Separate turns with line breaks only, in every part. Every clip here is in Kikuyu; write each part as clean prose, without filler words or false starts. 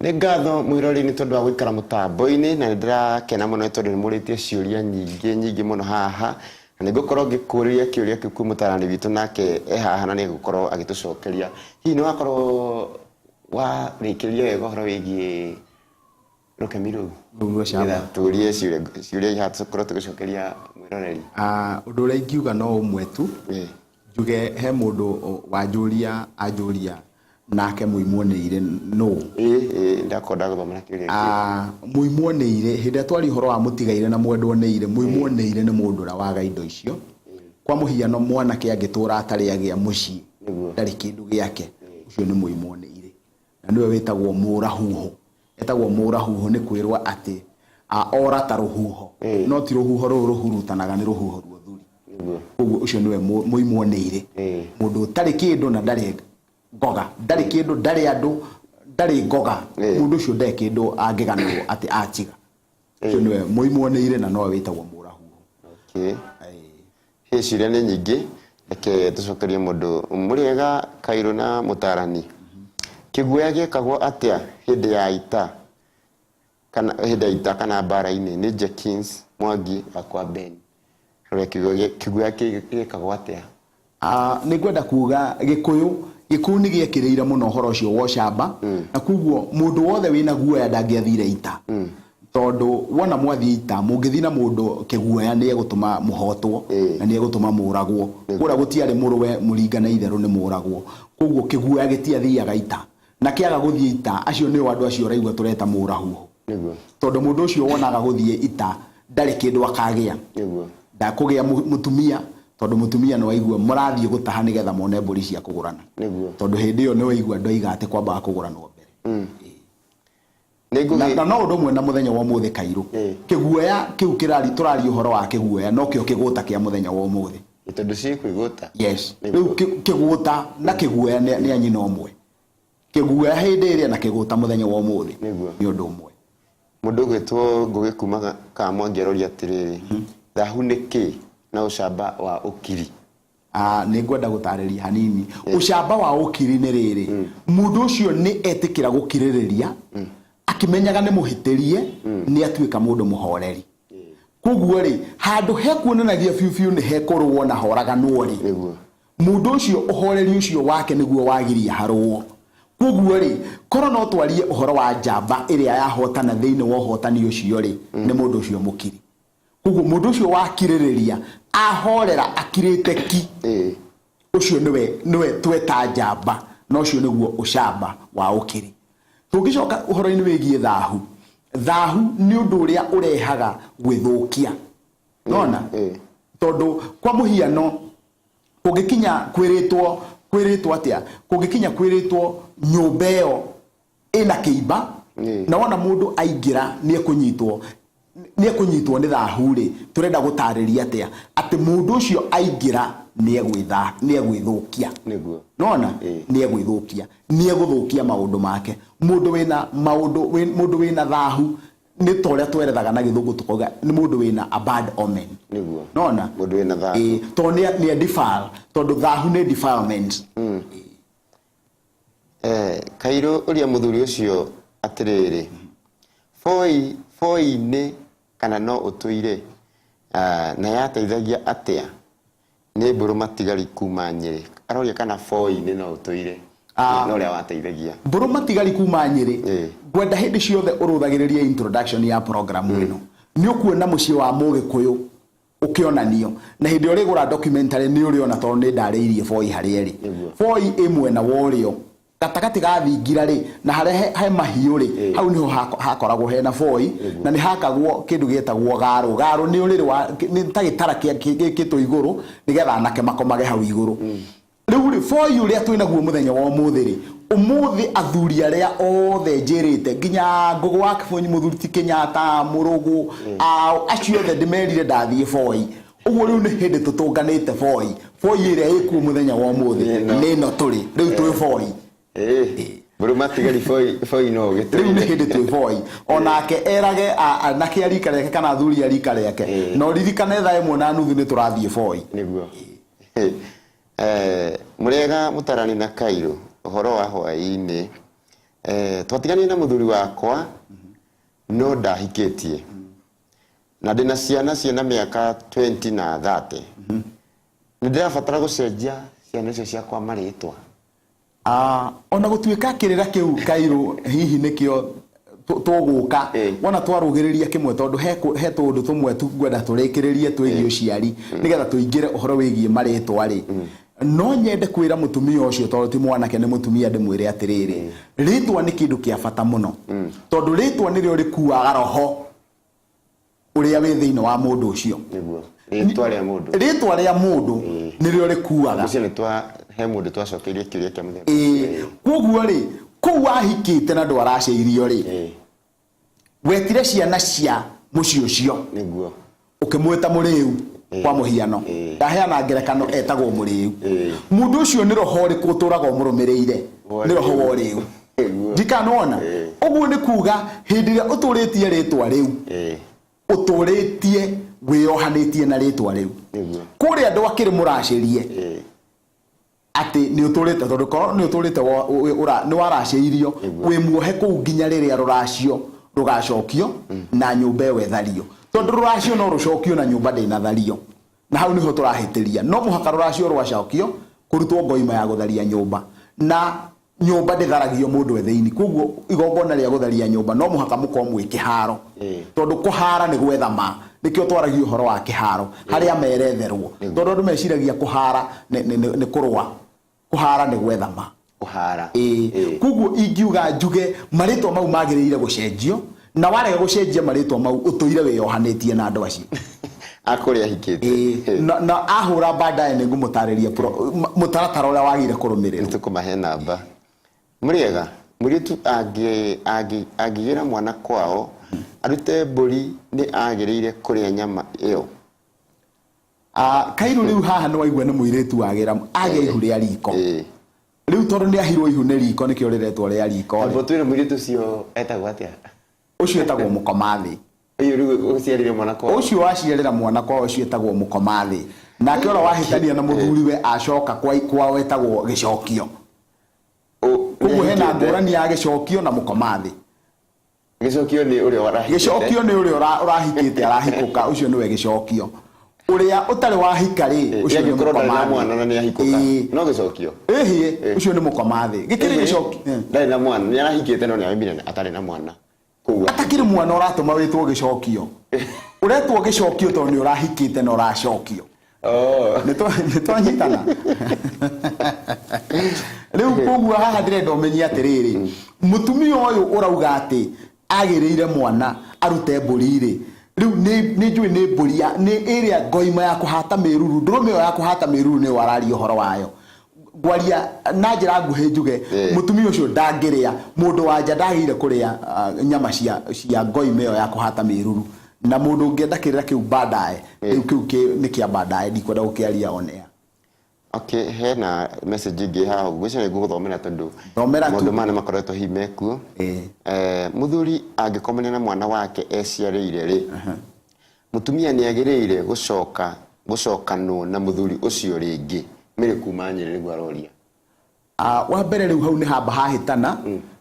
Nĩ ngatho mwĩroreri nĩ tondũ wa gũikara mũtambo-inĩ, na nĩ ndĩrakena mũno nĩ tondũ nĩ mũrĩtie ciũria nyingĩ nyingĩ mũno haha, na nĩ ngũkorwo ngĩkũrĩria kĩũria kĩu kwĩ mũtarani witũ, nake e haha na nĩ egũkorwo agĩtũcokeria. Hihi nĩ wakorwo warĩkĩrĩria wega ũhoro wĩgiĩ rũkemi rũu?
Rũu rwa camba.
Nĩgetha tũrie ciũria ciũria haha tũkorwo tũgĩcokeria mwĩroreri.
Ah, ũndũ ũrĩa ingiuga no ũmwe tu. Njuge he mũndũ wanjũria anjũria nake mũimwo nĩ irĩ nũ?
Ĩĩ ĩĩ ndakorwo ndagũthomera kĩũria kĩu.
Ah, mũimwo nĩ irĩ, hĩndĩ ĩrĩa twaria ũhoro wa mũtigaire na mwendwo nĩ irĩ, mũimwo nĩ irĩ nĩ mũndũ ũrĩa waga indo icio. Kwa mũhiano mwanake angĩtũra atarĩ agĩa mũciĩ, ndarĩ kĩndũ gĩake, ũcio nĩ mũimwo nĩ irĩ. Na nĩwe wĩtagwo mũrahuho. Etagwo mũrahuho nĩ kwĩrwo atĩ ora ta rũhuho, no ti rũhuho rũrũ rũhurutanaga, nĩ rũhuho rwa ũthuri. Koguo ũcio nĩwe mũimwo nĩ irĩ, mũndũ ũtarĩ kĩndũ na ndarĩ ngoga, ndarĩ kĩndũ, ndarĩ andũ, ndarĩ ngoga, mũndũ ũcio ndarĩ kĩndũ angĩganĩrwo atĩ atiga. Ũcio nĩwe mũimwo nĩ irĩ na nowe wĩtagwo mũrahuho.
Okay. Hĩ ciũria nĩ nyingĩ, reke tũcokerie mũndũ. Mũrĩega Kairũ na mũtarani. Kĩguoya gĩekagwo atĩa hĩndĩ ya ita kana hĩndĩ ya ita kana mbara-inĩ? Nĩ Jenkins Mwangi wa kwa Ben. Rora kĩguoya gĩekagwo atĩa?
Ah, nĩ ngwenda kuga gĩkũyũ gĩkũyũ nĩ gĩekĩrĩire mũno ũhoro ũcio wa ũcamba, na koguo mũndũ wothe wĩna guoya ndangĩathire ita, tondũ wona mwathiĩ ita mũngĩthiĩ na mũndũ kĩguoya nĩ egũtũma mũhotwo na nĩ egũtũma mũragwo. Kũrĩa gũtiarĩ mũrũwe mũringane itherũ nĩ mũragwo. Koguo kĩguoya gĩtiathiaga ita, na kĩaga gũthiĩ ita acio nĩo andũ acio ũraigua tũreta mũrahuhu. Tondũ mũndũ ũcio wonaga gũthiĩ ita ndarĩ kĩndũ akagĩa. Ndakũgĩa mũtumia, tondũ mũtumia nĩ waigua mũrathiĩ gũtaha nĩgetha muone mbũri cia kũgũrana. Tondũ hĩndĩ ĩyo nĩ waigua ndoiga atĩ kwambaga kũgũranwo mbere. Na no ũndũ ũmwe na mũthenya wa ũmũthĩ Kairũ. Kĩguoya kĩu kĩrari tũraria ũhoro wa kĩguoya nokĩo kĩgũta kĩa mũthenya wa ũmũthĩ.
Tondũ ciĩ kwĩgũta.
Yes. Rĩu kĩgũta na kĩguoya nĩ a nyina ũmwe. Kĩguoya hĩndĩ ĩrĩa na kĩgũta mũthenya wa ũmũthĩ nĩ ũndũ ũmwe.
Mũndũ ũgwĩtwo Ngũgĩ kuma Kamwangi aroria atĩrĩrĩ, thahu nĩ kĩ na ũcamba wa ũkiri?
Ah, nĩ ngwenda gũtarĩria hanini. Ũcamba wa ũkiri nĩ rĩrĩ, mũndũ ũcio nĩ etĩkĩra gũkirĩrĩria akĩmenyaga nĩ mũhĩtĩrie, nĩ atuĩka mũndũ mũhoreri. Koguo rĩ, handũ hekuonanagia biũ biũ nĩ hekũrũo na horaganwo rĩ, mũndũ ũcio ũhoreri ũcio wake nĩguo wagiria harũo. Koguo rĩ, korwo no twarie ũhoro wa njamba ĩrĩa yahotana thĩinĩ wa ũhotani ũcio rĩ, nĩ mũndũ ũcio mũkiri. Koguo mũndũ ũcio wakirĩrĩria, ahorera akirĩte ki, ũcio nĩwe nĩwe tweta njamba, na ũcio nĩguo ũcamba wa ũkiri. Tũngĩcoka ũhoro-inĩ wĩgiĩ thahu, thahu nĩ ũndũ ũrĩa ũrehaga gwĩthũkia. Nona? Tondũ kwa mũhiano kũngĩkinya kwĩrĩtwo kwĩrĩtwo atĩa? Kũngĩkinya kwĩrĩtwo nyũmba ĩyo ĩna kĩimba, na wona mũndũ aingĩra nĩ ekũnyitwo nĩ ekũnyitwo nĩ thahu rĩ, tũrenda gũtarĩria atĩa? Atĩ mũndũ ũcio aingĩra nĩ egwĩtha nĩ egwĩthũkia. Nona? Nĩ egwĩthũkia. Nĩ egũthũkia maũndũ make. Mũndũ wĩna maũndũ mũndũ wĩna thahu nĩ ta ũrĩa twerethaga na gĩthũngũ tũkauga nĩ mũndũ wĩna a bad omen. Nona?
Mũndũ wĩna thahu.
Ĩĩ, tondũ nĩ defile, tondũ thahu nĩ defilement.
Eh, Kairũ ũria mũthuri ũcio atĩrĩrĩ, boi boi-inĩ kana no ũtũire ah, na yateithagia atĩa? Nĩ mbũrũ matigari kuma Nyĩrĩ. Aroria kana boi-inĩ no ũtũire
Ah.
na ũrĩa wateithagia.
Mbũrũ matigari kuma Nyĩrĩ. Ngwenda hĩndĩ ciothe ũrũthagĩrĩrie introduction ya program ĩno. Nĩ ũkuona mũciĩ wa Mũgĩkũyũ ũkĩonanio. Na hĩndĩ ĩrĩa ũrĩgũra documentary nĩ ũrĩona tondũ nĩ ndarĩirie boi harĩa ĩrĩ. Boi ĩ mwena wa ũrĩo, gatagatĩ ga thingira rĩ, na harĩa he mahiũ rĩ, hau nĩho hakoragwo hena boi, na nĩ hakagwo kĩndũ gĩtagwo garũ. Garũ nĩ ũrĩrĩ wa, nĩ ta gĩtara gĩkĩtwo igũrũ nĩgetha anake makomage hau igũrũ. Rĩu rĩ, boi ũrĩa twĩ naguo mũthenya wa ũmũthĩ rĩ, ũmũthĩ athuri arĩa othe njĩrĩte, nginya Ngũgũ wa Kĩbũnyi, mũthuri ti Kenyatta, Mũrũgũ, ao, acio othe ndĩmerire ndathiĩ boi. Ũguo rĩu nĩ hĩndĩ tũtũnganĩte boi. Boi ĩrĩa ĩkuo mũthenya wa ũmũthĩ nĩ ĩno tũrĩ. Rĩu twĩ boi.
Mbũrũ matigari boi, boi no
ũgĩtũire. Rĩu nĩ hĩndĩ twĩ boi. Onake erage anake a rika rĩake kana athuri a rika rĩake. Na ũririkane thaa 1:30 nĩ tũrathiĩ boi.
Nĩguo. Mũrĩega mũtarani na Kairũ, ũhoro wa hwaĩ-inĩ. Twatiganire na mũthuri wakwa no ndahikĩtie na ndĩna ciana ciĩna mĩaka 20 na 30. Nĩ ndĩrabatara gũcenjia ciana icio ciakwa marĩtwa.
Ona gũtuĩka kĩrĩra kĩu kairũ hihi nĩkĩo tũgũka wona twarũgĩrĩria kĩmwe, tondũ he tũũndũ tũmwe ngwenda tũrĩkĩrĩrie twĩgiĩ ũciari nĩgetha tũingĩre ũhoro wĩgiĩ marĩtwa rĩ. No nyende kwĩra mũtumia ũcio, tondũ ti mwanake nĩ mũtumia, ndĩmwĩre atĩrĩrĩ, rĩtwa nĩ kĩndũ kĩa bata mũno, tondũ rĩtwa nĩrĩo rĩkuaga roho ũrĩa wĩ thĩinĩ wa mũndũ ũcio.
Nĩguo, rĩtwa rĩa mũndũ.
Rĩtwa rĩa mũndũ nĩrĩo rĩkuaga.
Ũcio nĩ twa he mũndũ twacokeirie kĩũria kĩa mũthemba.
Ĩĩ, koguo rĩ, kũu wahikĩte na ndwaracĩirio rĩ, wetire ciana cia mũciĩ ũcio, ũkĩmwĩta mũrĩu kwa mũhiano. Ndaheana ngerekano, etagwo mũrĩu. Mũndũ ũcio nĩ roho ũrĩkũ ũtũraga ũmũrũmĩrĩire? Nĩ roho wa ũrĩu. Ndikanona ũguo nĩ kuga hĩndĩ ĩrĩa ũtũrĩtie rĩtwa rĩu, ũtũrĩtie wĩyohanĩtie na rĩtwa rĩu. Kũrĩa ndwakĩrĩ mũracĩrie atĩ nĩ ũtũrĩte, tondũ korwo nĩ ũtũrĩte nĩ waracĩirio, wĩ muohe kũu nginya rĩrĩa rũracio rũgacokio na nyũmba ĩyo ĩthario, tondũ rũracio no rũcokio na nyũmba ndĩnathario, na hau nĩho tũrahĩtĩria. No mũhaka rũracio rwacokio kũrutwo ngoima ya gũtharia nyũmba, na nyũmba ndĩtharagio mũndũ e thĩinĩ. Koguo igongona rĩa gũtharia nyũmba no mũhaka mũkorwo mwĩ kĩharo, tondũ kũhara nĩ gwetha ma. Nĩkĩo twaragia ũhoro wa kĩharo harĩa meretherwo, tondũ andũ meciragia kũhara nĩ kũrũa. Kũhara nĩ gwetha ma.
Kũhara.
Ĩĩ. Koguo ingiuga njuge marĩtwa mau magĩrĩire gũcenjio, na warega gũcenjia marĩtwa mau, ũtũire wĩyohanĩtie na andũ acio
akũrĩa ahikĩte.
Ĩĩ, na ahũra baadaye nĩ ngũmũtarĩria mũtaratara ũrĩa wagĩrĩire kũrũmĩrĩrwo.
Nĩtũkũmahe namba. Mũrĩega, mũirĩtu angĩgĩra mwana kwao arute mbũri, nĩ agĩrĩire kũrĩa nyama ĩyo?
Kairu, rĩu haha nĩ waigua nĩ mũirĩtu wagĩra agĩa ihu rĩa riko. Rĩu tondũ nĩ ahirwo ihu nĩ riko, nĩkĩo rĩretwo rĩa riko rĩ.
Amba twĩre mũirĩtu ũcio etagwo atĩa?
Ũcio etagwo mũkomathĩ.
Ũyũ rĩu ũciarire mwana kwao.
Ũcio waciarĩra mwana kwao, ũcio etagwo mũkomathĩ. Nake ũrĩa wahĩtania na mũthuriwe acoka kwao etagwo gĩcokio. Koguo hena ngũrani ya gĩcokio na mũkomathĩ.
Gĩcokio nĩ ũrĩa ũrahikĩte.
Gĩcokio nĩ ũrĩa ũrahikĩte arahikũka, ũcio nĩwe gĩcokio. Ũrĩa ũtarĩ wahika rĩ, ũcio nĩ
Angĩkorwo ndarĩ na
mũkomathĩ.
mwana na nĩ ahikũka, no gĩcokio.
Ĩhĩ, ũcio nĩ mũkomathĩ. Gĩkĩrĩ gĩcokio.
Ndarĩ na mwana, nĩ arahikĩte no nĩ araumire atarĩ na mwana. Koguo
atakĩrĩ mwana ũratũma wĩtwo gĩcokio. Ũretwo gĩcokio tondũ nĩ ũrahikĩte na ũracokio. Nĩ twanyitana rĩu. Koguo haha ndĩrenda ũmenye atĩrĩrĩ, mũtumia ũyũ ũrauga atĩ agĩrĩire mwana arute mbũri rĩ, rĩu nĩ njũĩ nĩ mbũri nĩ ĩrĩa ngoima ya kũhata mĩruru, ndũrũme ĩyo ya kũhata mĩruru nĩyo araria ũhoro wayo. Ngwaria na njĩra nguhĩ njuge, mũtumia ũcio ndangĩrĩa, mũndũ wa nja ndagĩrĩire kũrĩa nyama cia ngoima ĩyo ya kũhata mĩruru. Na mũndũ ũngĩenda kĩrĩra kĩu baadaye, rĩu kĩu nĩ kĩa baadaye, ndikwenda gũkĩaria on air.
Okay, hena message ĩngĩ haha, ngwĩciria nĩ ngũgũthomera tondũ
Thomera tu.
maũndũ maya nĩ makoretwo hihi mekuo. Mũthuri angĩkomania na mwana wake eciarĩire rĩ, mũtumia nĩ agĩrĩire gũcoka gũcokanwo na mũthuri ũcio rĩngĩ? Mĩrĩ kuma Nyĩrĩ nĩguo aroria.
Wa mbere, rĩu hau nĩ hamba hahĩtana,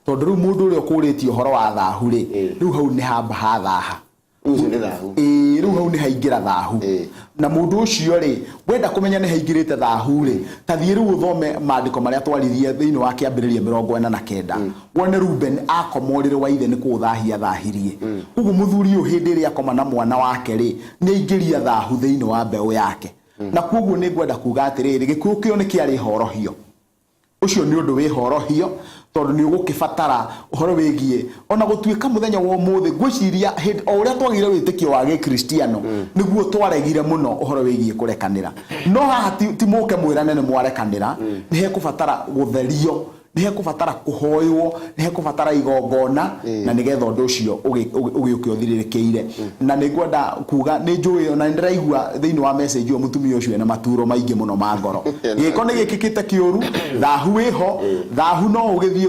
tondũ rĩu mũndũ ũrĩa ũkũrĩtie ũhoro wa thahu rĩ, rĩu hau nĩ hamba hathaha.
Ũcio nĩ thahu.
Ĩĩ, rĩu hau nĩ haingĩra thahu. Na mũndũ ũcio rĩ, wenda kũmenya nĩ haingĩrĩte thahu rĩ, ta thiĩ rĩu ũthome maandĩko marĩa twaririe thĩinĩ wa Kĩambĩrĩria 49, wone Ruben akoma ũrĩrĩ wa ithe nĩ kũũthahia thahirie. Koguo mũthuri ũyũ hĩndĩ ĩrĩa akoma na mwana wake rĩ, nĩ aingĩria thahu thĩinĩ wa mbeũ yake. Na koguo nĩ ngwenda kuga atĩrĩrĩ, gĩkuũ kĩo nĩ kĩarĩ horohio. Ũcio nĩ ũndũ wĩ horohio, tondũ nĩ ũgũkĩbatara ũhoro wĩgiĩ ona gũtuĩka mũthenya wa ũmũthĩ ngwĩciria hĩndĩ o ũrĩa twagĩire wĩtĩkio wa gĩkristiano, nĩguo twaregire mũno ũhoro wĩgiĩ kũrekanĩra. No haha ti mũke mwĩrane nĩ mwarekanĩra. Nĩ hekũbatara gũtherio, nĩ hekũbatara kũhoywo, nĩ hekũbatara igongona, na nĩgetha ũndũ ũcio ũgĩũke ũthirĩrĩkĩire. Na nĩ ngwenda kuga nĩ njũĩ ona nĩ ndĩraigua thĩinĩ wa message ĩyo mũtumia ũcio ena maturo maingĩ mũno ma ngoro. Gĩko nĩ gĩkĩkĩte kĩũru, thahu wĩho. Thahu no ũgĩthiĩ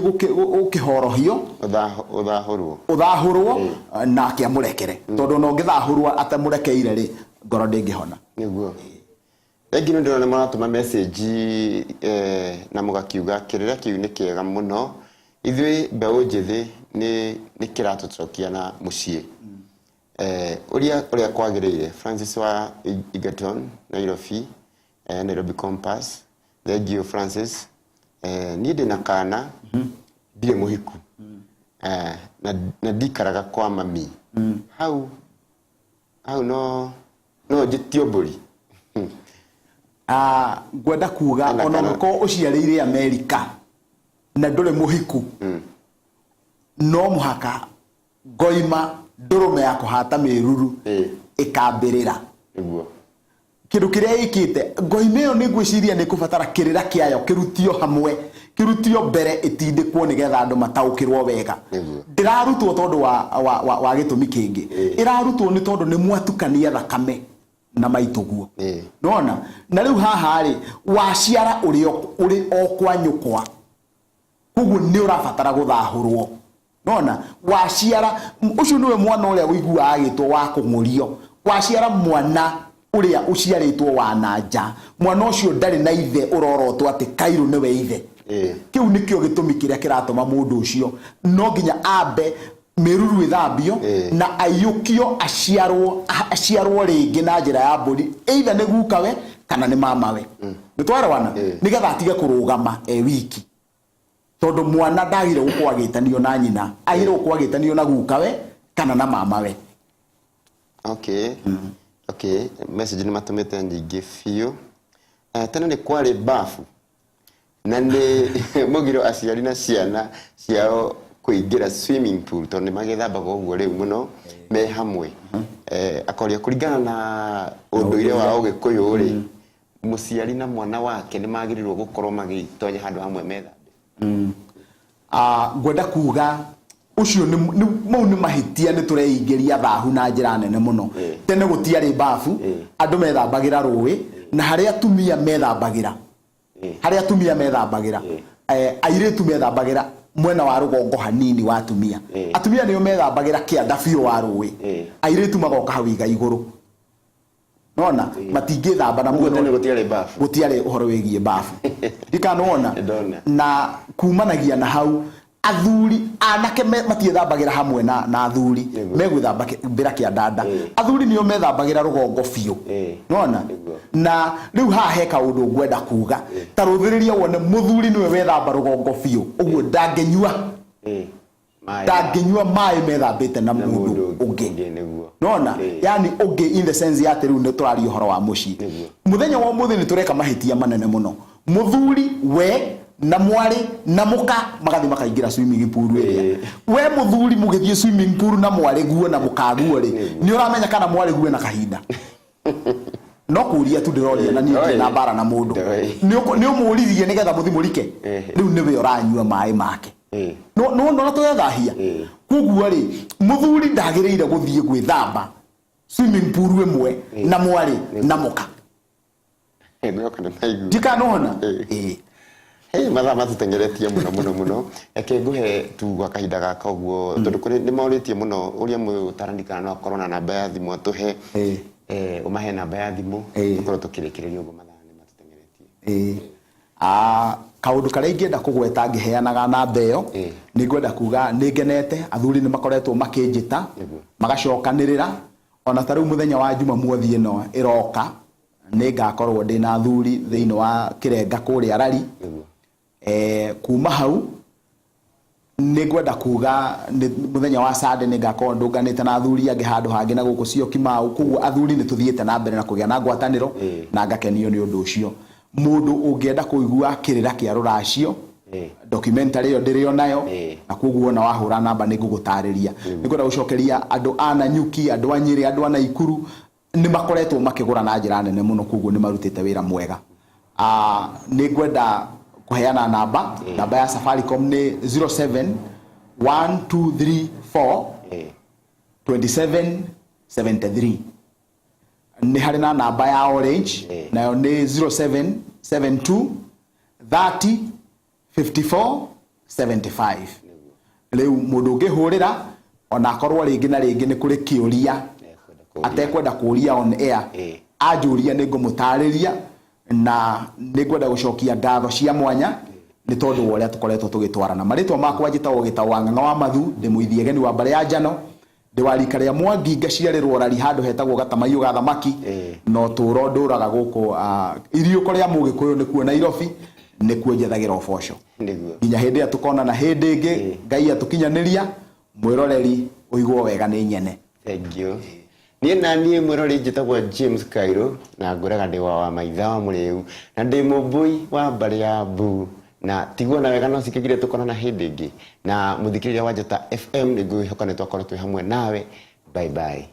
ũkĩhorohio.
Ũthahũrwo.
Ũthahũrwo nake amũrekere, tondũ ona ũngĩthahũrwo atamũrekeire rĩ, ngoro ndĩngĩhona.
Nĩguo. Thengi nĩ ndĩrona mũratũma message na mũgakiuga kĩrĩra kĩu nĩ kĩega mũno. Ithuĩ mbeũ njĩthĩ nĩ kĩratũcokia na mũciĩ. Ũrĩa ũrĩa kwagĩrĩire. Francis wa Egerton, Nairobi, Nairobi Compass. Thank you, Francis. Niĩ ndĩna kana, ndirĩ mũhiku. Na ndikaraga kwa mami. Hau hau no njĩtio mbũri.
Ah, ngwenda kuga
Ena
ona ũngĩkorwo ũciarĩire Amerika na ndũrĩ mũhiku, no mũhaka ngoima ndũrũme ya kũhata mĩruru ĩkambĩrĩra.
Nĩguo.
Kĩndũ kĩrĩa ĩkĩte ngoima ĩyo, nĩ ngwĩciria nĩ kũbatara kĩrĩra kĩayo kĩrutio hamwe, kĩrutio mbere, ĩtindĩkwo nĩgetha andũ mataũkĩrwo wega. Ndĩrarutwo tondũ wa gĩtũmi kĩngĩ. Ĩrarutwo nĩ tondũ nĩ mwatukania thakame na maitũguo. Nona na rĩu haha rĩ, waciara ũrĩ o kwa nyũkwa, koguo nĩ ũrabatara gũthahũrwo. Nona waciara ũcio nĩwe mwana ũrĩa ũiguaga agĩtwo wa kũng'ũrio. Waciara mwana ũrĩa ũciarĩtwo wa na nja, mwana ũcio ndarĩ na ithe ũrorotwo atĩ kairũ nĩwe ithe. Kĩu nĩkĩo gĩtũmi kĩrĩa kĩratũma mũndũ ũcio no nginya ambe mĩruru ĩthambio na aiyũkio, aciarwo rĩngĩ na njĩra ya mbũri, either nĩ gukawe kana nĩ mamawe. Nĩ twarwana? Nĩgetha atige kũrũgama e wiki, tondũ mwana ndagire gũkorwo agĩtanio na nyina, agire gũkorwo agĩtanio na gukawe kana na mamawe.
Okay, message nĩ matũmĩte nyingĩ biũ. Tene nĩ kwarĩ bafu na nĩ mũgiro aciari na ciana ciao kũingĩra swimming pool, tondũ nĩ magĩthambaga ũguo rĩu mũno me hamwe. Akoria kũringana na ũndũire wa Ũgĩkũyũ rĩ, mũciari na mwana wake nĩ magĩrĩirwo gũkorwo magĩtonya handũ hamwe methambe?
Ah, ngwenda kuga ũcio mau nĩ mahĩtia, nĩ tũreingĩria thahu na njĩra nene mũno. Tene gũtiarĩ bafu. Andũ methambagĩra rũĩ, na harĩa atumia methambagĩra, harĩa atumia methambagĩra, airĩtu methambagĩra mwena wa rũgongo hanini wa atumia. Atumia nĩo methambagĩra kĩanda biũ wa rũĩ, airĩtu magoka hau iga igũrũ. Nona matingĩthamba na
Ũguo tene gũtiarĩ bafu.
Gũtiarĩ ũhoro wĩgiĩ bafu, ndikanona.
Ndona.
Na kumanagia na hau, athuri anake matiĩthambagĩra hamwe na athuri. Megwĩthambĩra kĩandanda. Athuri nĩo methambagĩra rũgongo biũ. Nona. Na rĩu haha he kaũndũ ngwenda kuga. Ta rũthĩrĩria wone mũthuri nĩwe wethamba rũgongo biũ ũguo, ndangĩnyua
Maĩ.
Ndangĩnyua maĩ methambĩte na
na
mũndũ
mũndũ
ũngĩ.
Ũngĩ, nĩguo.
Nona. Yani ũngĩ in the sense ya atĩ rĩu nĩ tũraria ũhoro wa mũciĩ. Mũthenya wa ũmũthĩ nĩ tũreka mahĩtia manene mũno. Mũthuri we na mwarĩ na mũka magathiĩ makaingĩra swimming pool ĩrĩa. We mũthuri, mũgĩthiĩ swimming pool na mwarĩ guo na mũkaguo rĩ, nĩ ũramenya kana mwarĩ guo na kahinda? No kũria tu ndĩroria, na niĩ ndirĩ na mbara na mũndũ.
Ndoĩ.
Nĩ ũmũririe nĩgetha mũthi mũrike? Rĩu nĩwe ũranyua maĩ make. No nĩ wona tũrethahia. Koguo rĩ, mũthuri ndagĩrĩire gũthiĩ gwĩthamba swimming pool ĩmwe na mwarĩ na mũka.
Ngwĩhoka nĩ maigua.
Ndikanona.
Hey, mathaa matũtengeretie mũno mũno mũno. Reke ngũhe tu gwa kahinda gaka ũguo, tondũ kũrĩ nĩ morĩtie mũno ũrĩa mũtarani kana no akorwo na namba ya thimũ atũhe. Ũmahe namba ya thimũ, tũkorwo tũkĩrĩkĩrĩria ũguo, mathaa nĩ matũtengeretie.
Ah, kaũndũ karĩa ingĩenda kũgweta ngĩheanaga namba ĩyo, nĩ ngwenda kuga nĩ ngenete athuri nĩ makoretwo makĩnjĩta, magacokanĩrĩra. Ona ta rĩu mũthenya wa Jumamothi ĩno ĩroka, nĩ ngakorwo ndĩ na athuri thĩinĩ wa Kĩrenga kũrĩa Rari. Kuma hau nĩ ngwenda kuga nĩ mũthenya wa Sunday nĩ ngakorwo ndũnganĩte na athuri angĩ handũ hangĩ na gũkũ Syokimau. Koguo athuri nĩ tũthiĩte na mbere na kũgĩa na ngwatanĩro, na ngakenio nĩ ũndũ ũcio. Mũndũ ũngĩenda kũigua kĩrĩra kĩa rũracio, documentary ĩyo ndĩrĩ onayo, na koguo ona wahũra namba nĩ ngũgũtarĩria. Nĩ ngwenda gũcokeria andũ a Nanyuki, andũ a Nyĩrĩ, andũ a Naikuru, nĩ makoretwo makĩgũra na njĩra nene mũno, koguo nĩ marutĩte wĩra mwega. Ah, nĩ ngwenda kũheana namba. Namba ya Safaricom nĩ 07 1234 27 73. Nĩ harĩ na namba ya Orange, nayo nĩ 0772 30 54 75. Rĩu mũndũ ũngĩhũrĩra, ona akorwo rĩngĩ na rĩngĩ nĩ kũrĩ kĩũria atekwenda kũria on air, anjũria nĩ ngũmũtarĩria. Na nĩ ngwenda gũcokia ngatho cia mwanya. Nĩ tondũ wa ũrĩa tũkoretwo tũgĩtwarana. Marĩtwa makwa njĩtagwo Gĩtaũ wa Ng'ang'a wa Mathu, ndĩ mũithiegeni wa mbarĩ ya Njano, ndĩ wa rika rĩa Mwangi, ngaciarĩrwo Rari handũ hetagwo Gatamaiyũ ga Thamaki, na ũtũũro ndũraga gũkũ iriũko rĩa Mũgĩkũyũ nĩkuo Nairobi, nĩkuo njethagĩra ũboco. Nginya hĩndĩ ĩrĩa tũkonana hĩndĩ ĩngĩ, Ngai atũkinyanĩria, mwĩroreri ũigwo wega nĩ nyene.
Thank you. Niĩ na niĩ mwĩrori njĩtagwo James Kairũ na ngwĩraga ndĩ wa Wamaitha wa Mũrĩu na ndĩ mũmbũi wa mbarĩ ya Mbu na tigwo na wega no cikĩgire tũkonana hĩndĩ ĩngĩ na mũthikĩrĩria wa Njata FM nĩ ngwĩhoka nĩ twakorwo twĩ hamwe nawe. Bye bye.